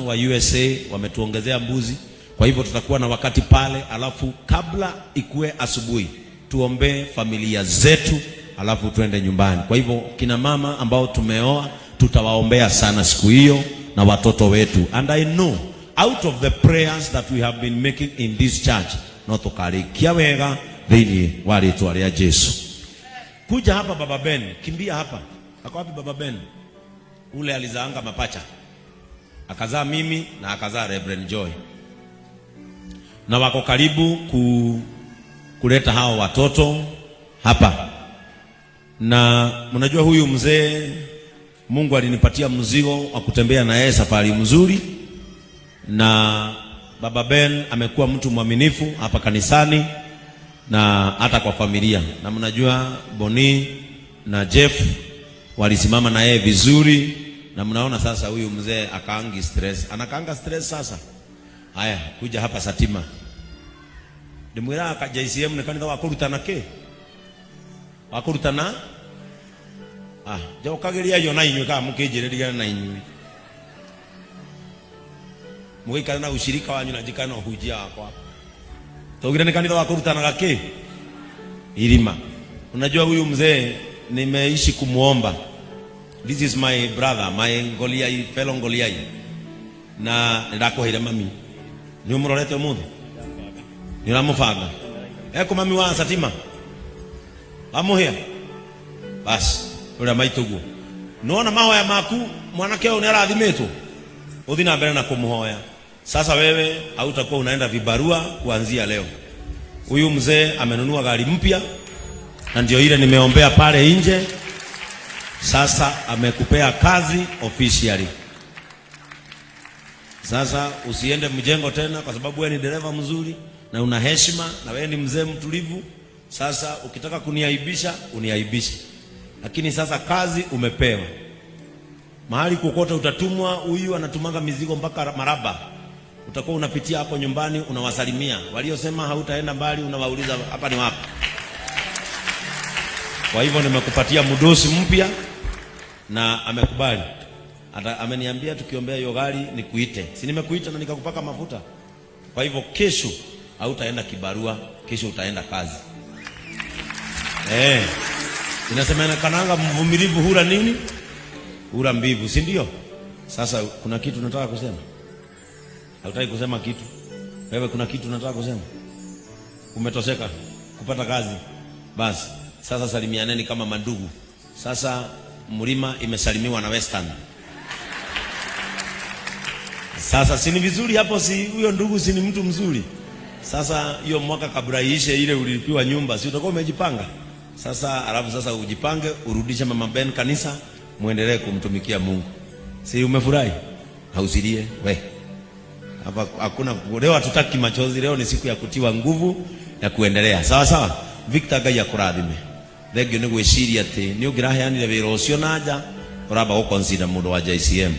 Wa USA wametuongezea mbuzi, kwa hivyo tutakuwa na wakati pale, alafu kabla ikue asubuhi tuombee familia zetu, alafu tuende nyumbani. Kwa hivyo kina mama ambao tumeoa tutawaombea sana siku hiyo na watoto wetu, and I know out of the prayers that we have been making in this church no tukarikia wega thĩinĩ wa rĩtwa rĩa Jesu. Kuja hapa Baba Ben, kimbia hapa. Ako wapi Baba Ben? Ule alizaanga mapacha, akazaa mimi na akazaa Reverend Joy, na wako karibu kuleta hao watoto hapa. Na mnajua huyu mzee, Mungu alinipatia mzigo wa kutembea na yeye safari mzuri, na Baba Ben amekuwa mtu mwaminifu hapa kanisani na hata kwa familia, na mnajua Boni na Jeff walisimama na yeye vizuri, na mnaona sasa huyu mzee akaangi stress, anakaanga stress sasa. Haya, kuja hapa Satima ndimwiraga ka JCM nĩ kanitha wa kũrutana kĩ wa kũrutana. Ah, njokagĩria yo na inyuĩ kana mũkĩnjĩrĩria na inyuĩ mũgĩikara na ushirika wanyu na njikara na ũhunjia wakwa. Twaugire nĩ kanitha wa kũrutanaga kĩ irima. Unajua huyu mzee nimeishi kumuomba. This is my brother, my Ngoliai, fellow Ngoliai, na nĩndakũheire mami. Nĩ ũmũrorete ũmũthĩ, nĩ ũramũbanga ekũ mami wa Satima wamũhĩa basi ũrĩa maitũguo nĩwona mahoya maku mwanake ũyũ nĩ arathimĩtwo, uthi na mbere na kumhoya. Sasa wewe hautakuwa unaenda vibarua kuanzia leo. Huyu mzee amenunua gari mpya na ndio ile nimeombea pale nje. Sasa amekupea kazi officially. Sasa usiende mjengo tena, kwa sababu wewe ni dereva mzuri na una heshima na wewe ni mzee mtulivu. Sasa ukitaka kuniaibisha uniaibishe, lakini sasa kazi umepewa. Mahali kokote utatumwa, huyu anatumanga mizigo mpaka Maraba. Utakuwa unapitia hapo nyumbani unawasalimia. Waliosema hautaenda mbali unawauliza hapa ni wapi? Kwa hivyo nimekupatia mdosi mpya na amekubali. Ata, ameniambia tukiombea hiyo gari nikuite. Si nimekuita na nikakupaka mafuta? Kwa hivyo kesho hautaenda kibarua, kesho utaenda kazi. Eh. Inasemekana mvumilivu hula nini? Hula mbivu, si ndio? Sasa kuna kitu nataka kusema. Hautaki kusema kitu? Wewe kuna kitu nataka kusema? Umetosheka kupata kazi? Basi sasa salimianeni kama mandugu. Sasa mlima imesalimiwa na Western. Sasa si ni vizuri hapo? Si huyo ndugu si ni mtu mzuri? Sasa hiyo mwaka kabla iishe ile ulilipiwa nyumba, si utakuwa umejipanga? Sasa alafu sasa ujipange urudishe Mama Ben kanisa, muendelee kumtumikia Mungu. Si umefurahi? Hausilie we. Hapa hakuna leo, hatutaki machozi. Leo ni siku ya kutiwa nguvu ya kuendelea. Sawa sawa. Victor, Ngai akũrathime. Thengiũ nĩ gwĩciria atĩ nĩ ũngĩraheanire wĩra ũcio na nja ũramba gũconsider mũndũ wa JCM.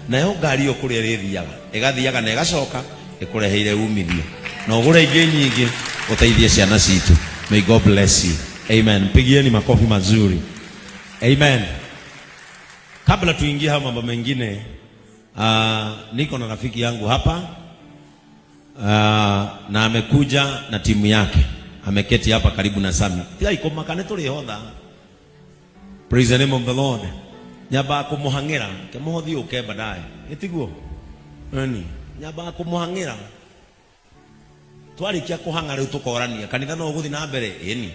Nayo ngari ĩyo kũrĩa ĩrĩthiaga ĩgathiaga na ĩgacoka ĩkũreheire umithio na ũgũre ingĩ nyingĩ ũteithie ciana citũ. May God bless you. Amen. Pigieni makofi mazuri. Amen. Kabla tuingie hayo mambo mengine, niko na rafiki yangu hapa na amekuja na timu yake, ameketi hapa karibu na Sami. Tiga ikomakane tũrĩhotha. Praise the name of the Lord. Nyamba kũmũhang'ĩra kĩmũhothi ũke baadaye, ĩtiguo nani nyamba kũmũhang'ĩra twarĩkia kũhang'a rĩu tũkorania kanitha no ũgũthiĩ na mbere ĩni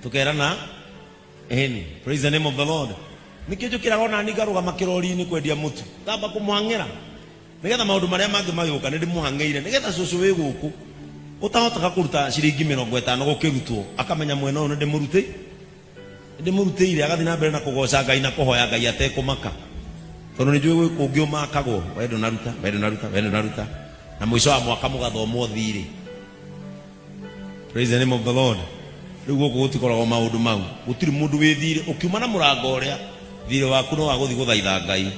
tũkerana ĩni. Praise the name of the Lord. Nĩkĩo njũkĩraga ona niĩ ngarũgama kĩrori-inĩ kwendia mũtu, ngamba kũmũhang'ĩra nĩgetha maũndũ marĩa mangĩ magĩũka nĩ ndĩmũhang'ĩire, nĩgetha cũcũ wĩ gũkũ ũtahotaga kũruta ciringi 50 gũkĩrutwo akamenya mwena ũyũ nĩ ndĩmũrutĩ ndĩmũrutĩire, agathiĩ na mbere na kũgoca Ngai na kũhoya Ngai atekũmaka, tondũ nĩ njũĩ gwĩ kũngĩ ũmakagwo, we ndũnaruta, we ndũnaruta, we ndũnaruta, na mũico wa mwaka mũgathomwo thirĩ. Praise the name of the Lord. Rĩu gũkũ gũtikoragwo maũndũ mau, gũtirĩ mũndũ wĩ thirĩ. Ũkiuma na mũrango ũrĩa, thirĩ waku no wa gũthiĩ gũthaitha Ngai.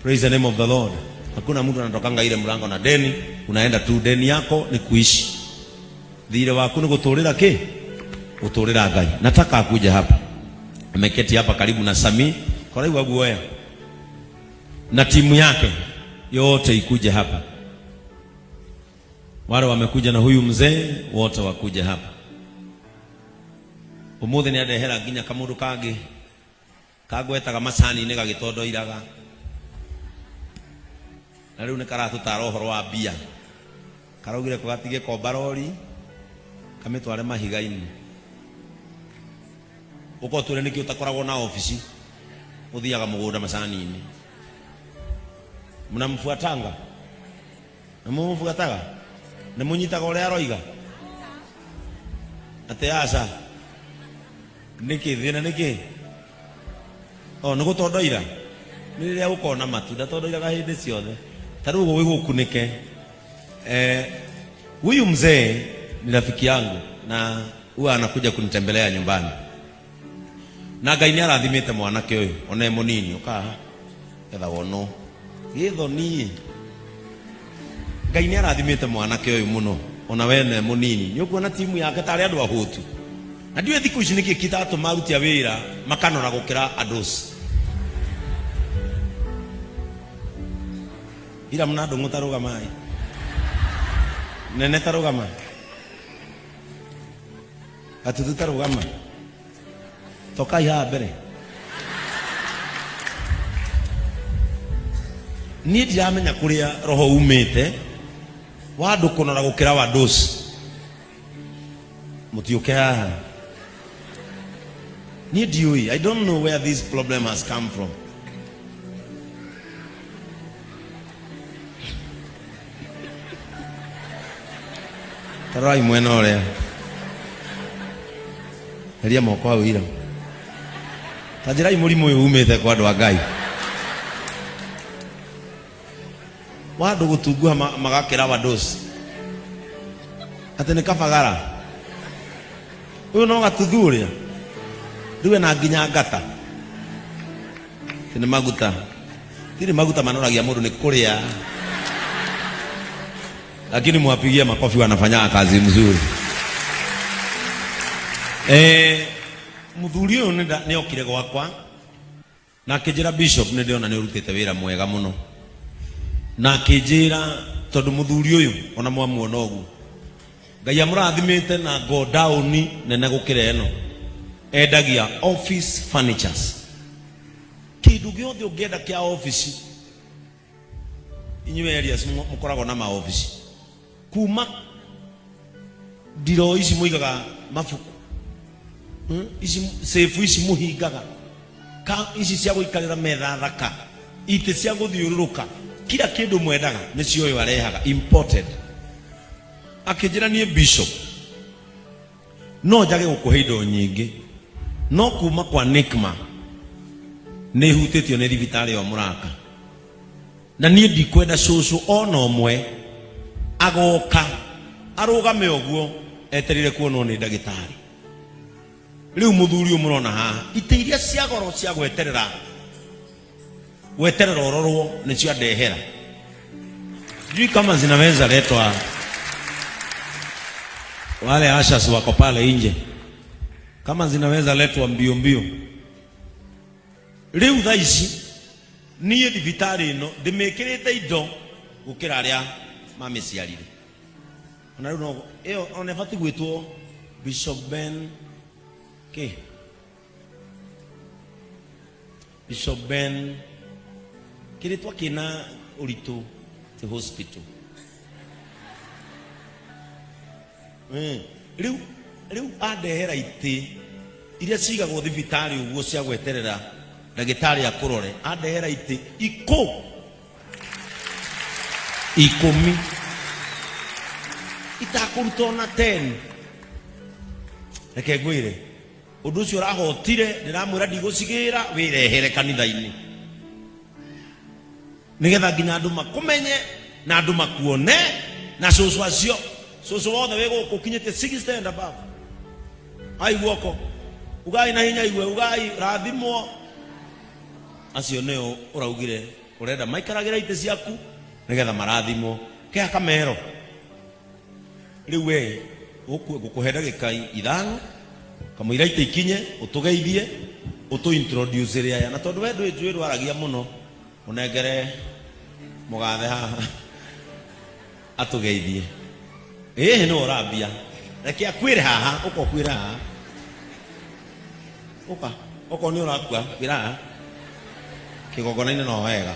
Praise the name of the Lord. Hakuna mtu anatokanga ile mlango na deni, unaenda tu, deni yako ni kuishi. Thirĩ waku ni gũtũrĩra kĩ? Gũtũrĩra Ngai. Nataka akuje hapa. Ameketi hapa karibu na Sami. Koraigua guoya. Na timu yake. Yote ikuje hapa. Wale wamekuja na huyu mzee wote wakuje hapa. Umuthi ni andehera nginya kamundu kangi kagwetaga macani-inĩ gagĩtondoiraga, na rĩu nĩ karatũtara ũhoro wa mbia. Karaugire ko gatige komba rori kamĩtware mahiga-inĩ. Ũka ũtwĩre nĩkĩ ũtakoragwo na obici, ũthiaga mũgũnda macani-inĩ. Mnamfuatanga? Nĩ mũmũbuataga? Nĩ mũnyitaga ũrĩa aroiga? Atĩ aca. Nĩkĩ thĩna nĩkĩ? O nĩ gũtondoira? Nĩ rĩrĩa ũkona matunda tondoiraga hĩndĩ ciothe. Ta rĩu ũguo wĩgũkunĩke. Huyu mzee ni rafiki yangu na huwa anakuja kunitembelea nyumbani. Na Ngai nĩ arathimĩte mwanake ũyũ ona e mũnini ũkaha getha wonwo gĩthoni. Ngai nĩ arathimĩte mwanake ũyũ mũno ona we ne mũnini. Nĩ ũkuona timu yake tarĩ andũ ahũtu. Na ndiũĩ thikũ ici nĩkĩ kĩratũma aruti a wĩra makanora gũkĩra andũ acio. Ira mna ndũng'ũ ta rũgama ĩ. Nene ta rũgama. Gatutu ta rũgama. Tokai haha mbere. Niĩ ndiramenya kũrĩa roho umĩte wa andũ kũnora gũkĩra wa ndũci. Mũtiũke haha. Niĩ ndiũĩ. I don't know where this problem has come from. Tarorai mwena ũrĩa. Heria moko hau ira. Ta njĩrai mũrimũ ũyũ umĩte kwa andũ a Ngai. Wa andũ gũtunguha magakĩra wadosi. Atĩ nĩ kabagara. Ũyũ no gatuthu ũrĩa. Rĩu ena nginya ngata. Atĩ nĩ maguta. Tirĩ maguta manoragia mũndũ nĩ kũrĩa. Lakini mwapigie makofi, wanafanya kazi mzuri. Muthuri ũyũ nĩ okire gwakwa na akĩnjĩra, Bishop, nĩ ndĩrona nĩ ũrutĩte wĩra mwega mũno. Na akĩnjĩra tondũ mũthuri ũyũ ona mwamuona ũguo Ngai amũrathimĩte na godown nene gũkĩra ĩno. Endagia office furnitures. Kĩndũ gĩothe ũngĩenda kĩa office, inyuĩ areas mũkoragwo na maobici, kuma ndiro ici mũigaga mabuku, ici safe ici mũhingaga, ka ici cia gũikarĩra metha thaka, itĩ cia gũthiũrũrũka, kila kĩndũ mwendaga nĩcio ũyũ arehaga imported. Akĩnjĩra niĩ Bishop no njage gũkũhe indo nyingĩ, no kuma kwa Nikma nĩ hutĩtio nĩ thibitarĩ ĩyo mũraka, na niĩ ndikwenda cũcũ ona ũmwe agoka arũgame ũguo etereire kuonwo nĩ ndagĩtarĩ. Rĩu mũthuri ũyũ mũrona haha, itĩ iria cia goro cia gweterera gweterera ũrorwo nĩcio andehera. Sijui kama zinaweza letwa, wale ushers wako pale nje, kama zinaweza letwa mbio mbio. Rĩu thaa ici niĩ thibitarĩ ĩno ndĩmĩkĩrĩte indo gũkĩra arĩa mamĩciarire. Ona rĩu no ĩyo ona ĩbatiĩ gwĩtwo Bishop Ben kĩ? Bishop Ben kĩrĩtwa kĩna ũritũ ti hospital. Rĩu andehera itĩ iria cigagwo thibitarĩ ũguo cia gweterera ndagĩtarĩ akũrore, andehera itĩ 10 itakũruta ona 10. Reke ngwĩre ũndũ ũcio ũrahotire, ndĩramwĩra ndigũcigĩra wĩrehere kanitha-inĩ nĩgetha nginya andũ makũmenye na andũ makuone na cũcũ acio, cũcũ wothe wĩ gũkũ ũkinyĩtie 60 and above, ai guoko ugai na hinya igue ugai rathimwo. Acio nĩo ũraugire ũrenda maikaragĩra itĩ ciaku nĩgetha marathimwo. Kea kamero rĩu we ngũkũhe ndagĩka 5 kamũira itĩ ikinye, ũtũgeithie, ũtũ introduce aya, na tondũ we ndwĩ njũĩ ndwaragia mũno, ũnengere Mũgathe haha atũgeithie. Ĩĩ nĩwe ũrambia. Reke akuĩre haha, ũka ũkuĩre haha. Ũka, okorwo nĩ ũrakua, kuĩra haha. Kĩgongona-inĩ no wega.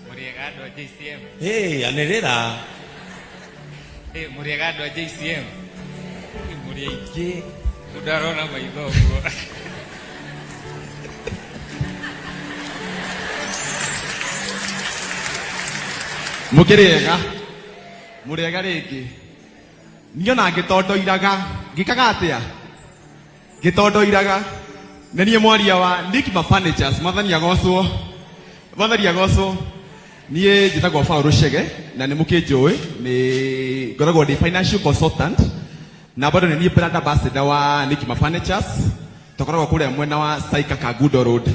Mũrĩega andũ a JCM. Ĩĩ, anĩrĩra. Ĩ, mũrĩega andũ a JCM. Ĩ, mũrĩ aingĩ. Mũndũ arona maitho ũguo. Mũkĩrĩega mũrĩega rĩngĩ niĩ ona ngĩtondoiraga ngĩkaga atĩa ngĩtondoiraga nĩ niĩ mwaria wa Nikma Furnitures. Mwathani agocwo, mwathani agocwo. Niĩ njĩtagwo Paul Chege na nĩ mũkĩnjũĩ, nĩ ngoragwo ndĩ financial consultant na bado nĩ niĩ brand ambassador wa Nikma Furnitures. Tũkoragwo kũrĩa mwena wa Saika Kangundo Road.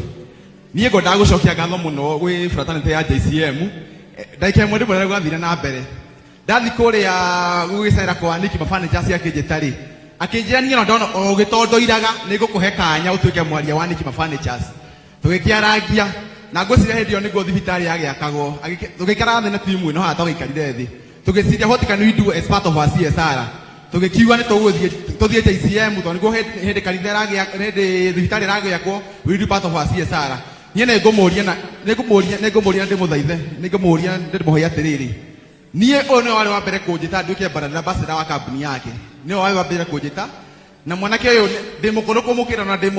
Niĩ ngwendaga gũcokia ngatho mũno gwĩ fraternity ya JCM. Ndagĩka ĩmwe ndĩmwĩre gwathire na mbere. Ndathi kũrĩa gũgĩcera kwa Nikma Furnitures akĩnjĩta rĩ, akĩnjĩra niĩ ona ndona o ũgĩtondoiraga nĩ ngũkũhe kanya ũtuĩke mwaria wa Nikma Furnitures. Tũgĩkĩarangia na ngwĩciria hĩndĩ ĩyo nĩguo thibitarĩ yagĩakagwo. Tũgĩikara thĩ na timu ĩno haha twagĩikarire thĩ. Tũgĩciria what can we do as part of our CSR. Tũgĩkiuga nĩ tũgũthiĩ tũthiĩ JCM tondũ nĩguo hĩndĩ kanitha ĩragĩa hĩndĩ thibitarĩ ĩragĩakwo, we do part of our CSR. Niĩ nĩ ngũmũria na nĩ ngũmũria nĩ ngũmũria na ndĩmũthaithe nĩ ngũmũria na ndĩmũhoye atĩrĩrĩ, niĩ ũyũ nĩwe warĩ wa mbere kũnjĩta nduĩke brand ambassador wa kambuni yake. Nĩwe warĩ wa mbere kũnjĩta na mwanake ũyũ ndĩ mũkũrũ kũmũkĩra na ndĩ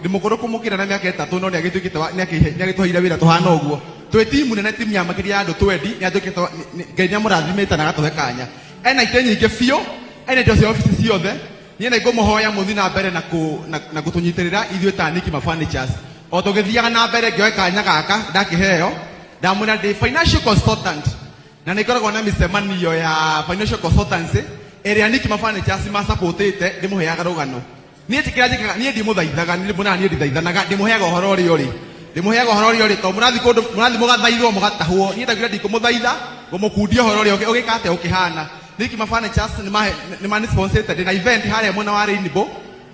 ndĩ mũkũrũ kũmũkĩra na mĩaka 3, no nĩ agĩtuĩkĩte nĩ agĩtũheire wĩra tũhana ũguo. Twĩ timu nene, timu ya makĩria ya andũ twendi, nĩ atuĩkĩte Ngai nĩ amũrathimĩte na agatũhe kanya. Ena itĩ nyingĩ biũ, ena indo cia obici ciothe. Niĩ nĩ ngũmũhoya mũthiĩ na mbere na na gũtũnyitĩrĩra ithuĩ ta Nikma Furnitures. O tũgĩthiaga na mbere ngĩoe kanya gaka ndakĩheo, ndamwĩra ndĩ financial consultant na nĩ ngoragwo na mĩcemanio ya financial consultancy ĩrĩa Nikma Furnitures macapũtĩte, ndĩmũheaga rũgano. Niĩ ti kĩrĩa njĩkaga, niĩ ndimũthaithaga, niĩ ndĩmwĩraga niĩ ndithaithanaga, ndĩmũheaga ũhoro ũrĩa ũrĩ. Ndĩmũheaga ũhoro ũrĩa ũrĩ, tondũ mũrathiĩ kũndũ, mũrathiĩ mũgathaithwo mũgatahwo. Niĩ ndaugire ndikũmũthaitha, ngũmũkundia ũhoro ũrĩa ũgĩka atĩa ũkĩhana. Nikma Furnitures nĩ mani-sponsor-ĩte, ndĩna event harĩa mwena wa Rainbow,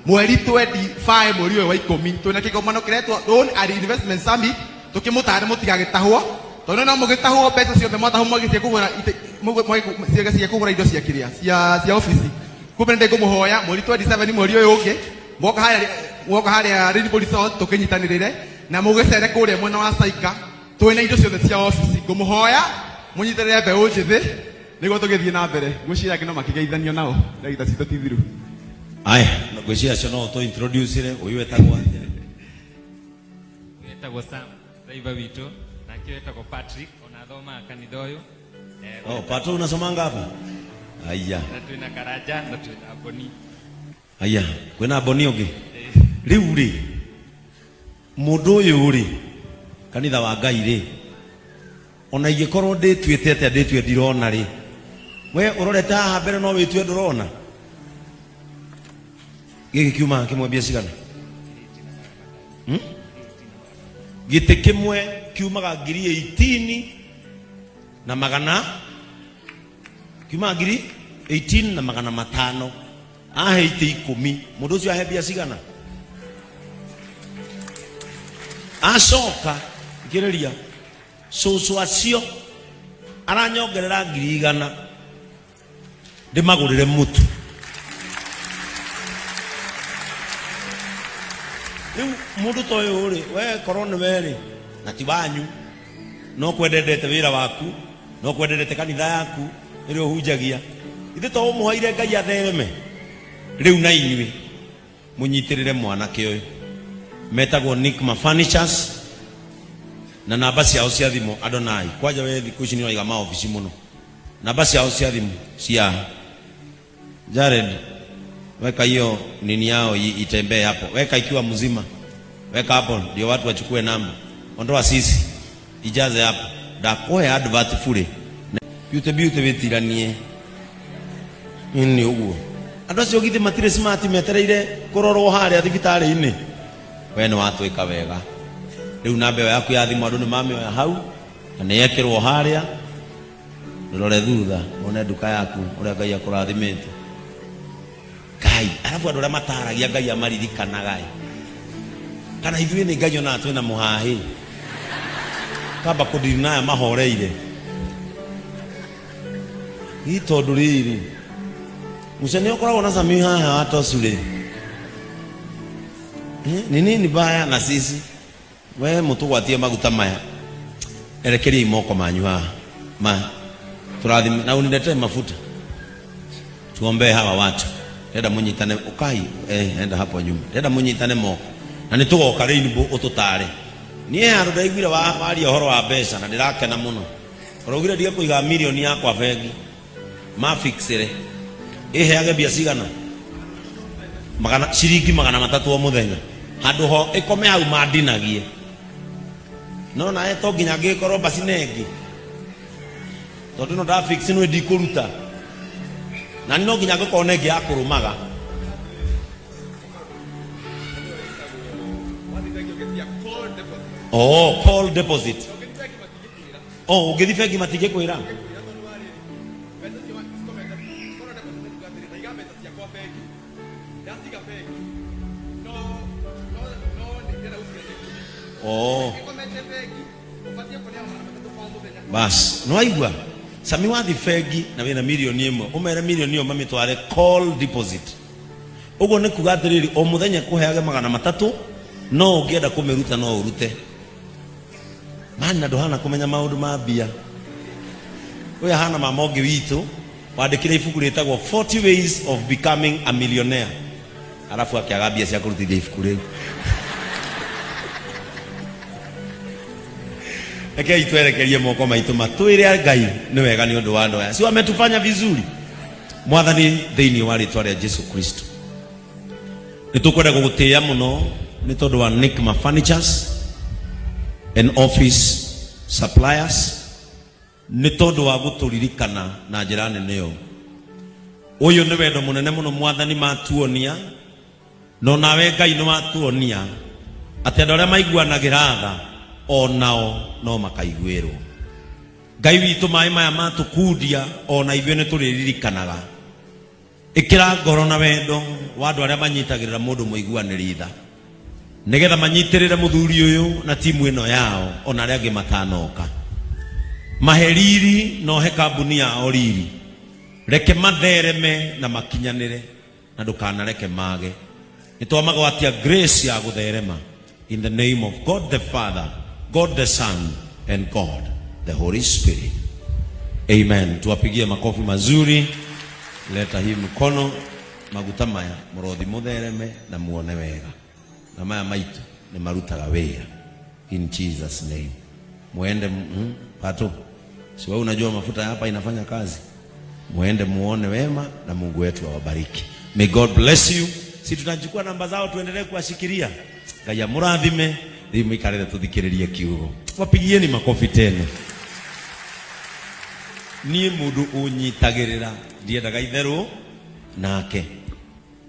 mweri 25 mweri ũyũ wa 10. Twĩna kĩgomano kĩretwo Loan and Investment Summit, tũkĩmũtara mũtigagĩtahwo, tondũ no mũgĩtahwo mbeca ciothe mwatahwo mwagĩcie kũgũra itĩ, cia kũgũra indo cia kĩrĩa, cia obici. Kumbe nĩ ngũmũhoya mweri 27 mweri ũyũ ũngĩ, mwoka harĩa Rainbow Resort tũkĩnyitanĩrĩre na mũgĩcere kũrĩa mwena wa Saika, twĩna indo ciothe cia obici. Ngũmũhoya mũnyitĩrĩre mbeũ njĩthĩ nĩguo tũgĩthiĩ na mbere. Ngwĩciria angĩ no makĩgeithanio nao, ndagĩka citũ ti thiru. Aya, ngwĩciria acio no tũ introduce-ire, ũyũ wetagwo atĩa? Wetagwo Sam, driver witũ, nake wetagwo Patrick, ona athomaga kanitha ũyũ. Oh, Pato unasomanga hapa? Aya. Na twĩna Karanja na twĩna Boni. Aya, kwĩna Boni ũngĩ? Rĩu rĩ, mũndũ ũyũ rĩ, kanitha wa Ngai rĩ, ona ingĩkorwo ndĩtuĩte atĩa ndĩtue ndirona rĩ, we ũrorete haha mbere no wĩtue ndũrona? Gĩkĩ kiumaga kĩmwe mbia cigana? Gĩtĩ kĩmwe kiumaga ngiri 18 na magana, kiumaga ngiri 18 na magana 5. Ahe itĩ 10, mũndũ ũcio ahe mbia cigana? Acoka thikĩrĩria, cũcũ acio aranyongerera ngiri 100 ndĩmagũrĩre mũtu. Rĩu mũndũ ta ũyũ rĩ, we korwo nĩ we rĩ, na ti wanyu, no kwendendete wĩra waku, no kwendendete kanitha yaku ĩrĩa ũhunjagia, ithe to ũmũhoire Ngai athereme. Rĩu na inyuĩ mũnyitĩrĩre mwanake ũyũ metagwo Nikma Furnitures na namba ciao cia thimũ Adonai. Kwanja we thikũ ici nĩ ũraiga maobici mũno. Namba ciao cia thimũ cia Jared, weka hiyo nini yao itembee hapo, weka ikiwa mzima, weka hapo ndio watu wachukue namba. Ondoa sisi, ijaze hapo, ndakohe advert bure. Beauty beauty witiranie ni uguo. Andũ acio githĩ matirĩ smart metereire kũrorwo harĩa thibitarĩ-inĩ. We nĩ watwĩka wega. Rĩu namba ĩyo yaku ya thimũ andũ nĩ mamĩoya hau na nĩ yekĩrwo harĩa. Rore thutha wone nduka yaku ũrĩa Ngai akũrathimĩte. Ngai, arabu andũ arĩa mataragia Ngai amaririkanaga ĩ. Kana ithuĩ nĩ Ngai onaga twĩna mũhahĩ. Kamba kũndiri naya mahoreire. Hihi tondũ rĩrĩ Musa nĩ ũkoragwo na Sami haha wa Tosu rĩ, ni nini baya na sisi we mũtũgwatie maguta maya. Erekeriai moko manyu haha ma tũrathime na uniletee mafuta tuombee hawa watu. Ndenda munyitane ukai, enda hapo nyuma. Ndenda munyitane moko na nĩ tũgoka Rainbow ũtũtare. Niĩ handũ ndaiguire waria ũhoro wa mbeca na ndĩrakena mũno. Ũraugire ndige kũiga milioni yakwa bengi mafixire ĩheage mbia cigana magana ciringi 300 o mũthenya handũ ho ĩkome hau mandinagie. No nawe to nginya ngĩkorwo basi nengi tondũ ĩno ndafix nĩ ndikũruta na no nginya ngĩkorwo nengi ya kũrũmaga. Oh, call deposit. Oh, ũngĩthiĩ bengi matingĩkwĩra. Oh. Bas, nĩwaigua Sami wathi bengi na wĩna milioni 1 ũmere milioni ĩyo mamĩtware call deposit. Ũguo nĩ kuga atĩrĩrĩ, o mũthenya kũheage 300, no ũngĩenda kũmĩruta no ũrute. Mani na ndũhana kũmenya maũndũ ma mbia. Ũyũ ahana mama ũngĩ witũ wandĩkire ibuku rĩtagwo 40 ways of becoming a millionaire, arabu akĩaga mbia cia kũrutithia ibuku rĩu. Rekei twerekerie moko maitũ matwĩre Ngai nĩ wega nĩ ũndũ wa andũ aya, si wametufanya vizuri. Mwathani, thĩinĩ wa rĩtwa rĩa Jesu Kristo nĩ tũkwenda gũgũtĩĩa mũno nĩ tondũ wa Nikma Furnitures and Office Suppliers, nĩ tondũ wa gũtũririkana na njĩra nene ũũ. Ũyũ nĩ wendo mũnene mũno Mwathani matuonia, no nawe Ngai nĩ watuonia atĩ andũ arĩa maiguanagĩra tha o nao no makaiguĩrwo. Ngai witũ, maĩ maya matũkundia o na ithuĩ nĩ tũrĩririkanaga. Ĩkĩra ngoro na wendo wa andũ arĩa manyitagĩrĩra mũndũ mũiguanĩri tha, nĩgetha manyitĩrĩre mũthuri ũyũ na timu ĩno yao ona arĩa angĩ matanoka. Mahe riri na ũhe kambuni yao riri. Reke mathereme na makinyanĩre na ndũkanareke mage. Nĩ twamagwatia grace ya gũtherema. In the name of God the Father, God the Son, and God the Holy Spirit. Amen. Tuwapigie makofi mazuri. Leta hii mkono maguta maya mũrothi mũthereme na muone wega. Na maya maitu nĩ marutaga wĩra. In Jesus name. Muende pato. Si wewe unajua mafuta hapa inafanya kazi. Muende muone wema na Mungu wetu awabariki. May God bless you. Si tunachukua namba zao tuendelee kuwashikilia. Ngai amurathime. Rĩu mũikarĩre tũthikĩrĩrie kiugo. Wapigieni makofi tena. Niĩ mũndũ ũnyitagĩrĩra ndiendaga itherũ nake.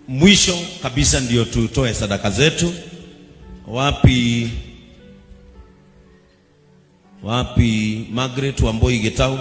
Mwisho kabisa ndio tutoe sadaka zetu. Wapi? Wapi Margaret Wambui Gitau?